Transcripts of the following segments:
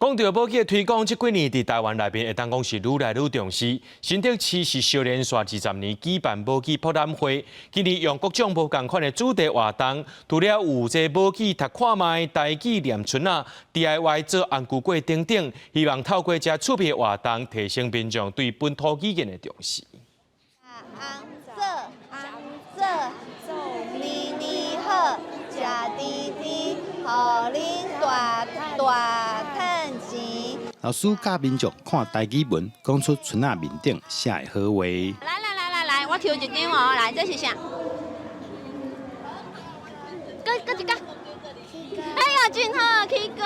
講到母語的推廣，這幾年佇台灣內面會當講是愈來愈重視。新竹市是相連紲20年舉辦母語博覽會，今年用各種無仝款的主題活動，除了有這母語讀看覓、台語念春仔、DIY 做紅龜粿等等，希望透過這趣味的活動，提升民眾對本土語言的重視。紅做紅做，年年好，食甜甜，予恁大大趁錢。老師教民眾看台語文，講出春仔面頂寫的好話。來來來來來，我抽一張哦，來，這是啥？閣閣一個。哎呀，真好，起歌，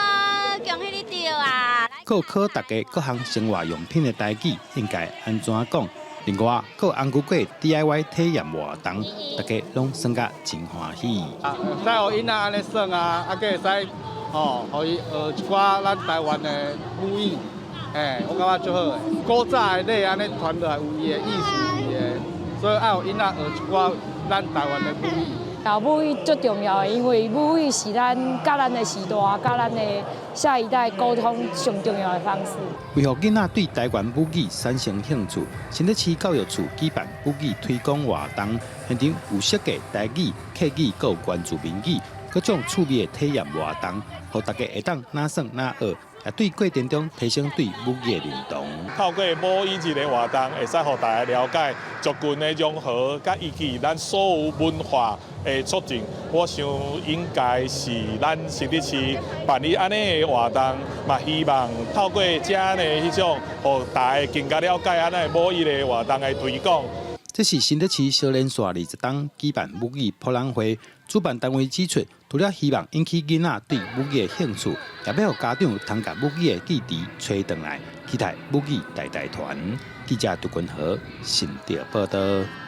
恭喜你著啊！閣考大家各項生活用品的台語應該按怎講？另外，閣有紅龜粿 DIY 體驗活動，大家攏耍甲真歡喜。啊，會使予囡仔按呢耍啊，啊，閣會使吼，予伊學一寡咱台灣的母語，嘿，我感覺足好的。古早的禮按呢傳落來有伊的意思佇的，所以愛予囡仔學一寡咱台灣的母語。啊，母語足重要的，因為母語是咱佮咱的時代、佮咱的下一代溝通上重要的方式。為予囡仔對台灣母語產生興趣，新竹市教育處舉辦母語推廣活動，現場有設計台語、客語、閣有原住民語各種趣味的體驗活動，予大家會當若耍若學，也對過程中提升對母語的認同。透過母語這個活動，會使予大家了解族群的融合，佮以及咱所有文化的促進。我想應該是咱新竹市辦理按呢的活動，嘛希望透過這樣的彼種，予大家更加了解按呢母語的活動的推廣。這是新竹市相連紲20冬舉辦母語博覽會，主辦單位指出，除了希望引起囡仔對母語的興趣，也欲予家長通共母語的記憶揣轉來，期待母語代代傳。記者杜君和新竹報道。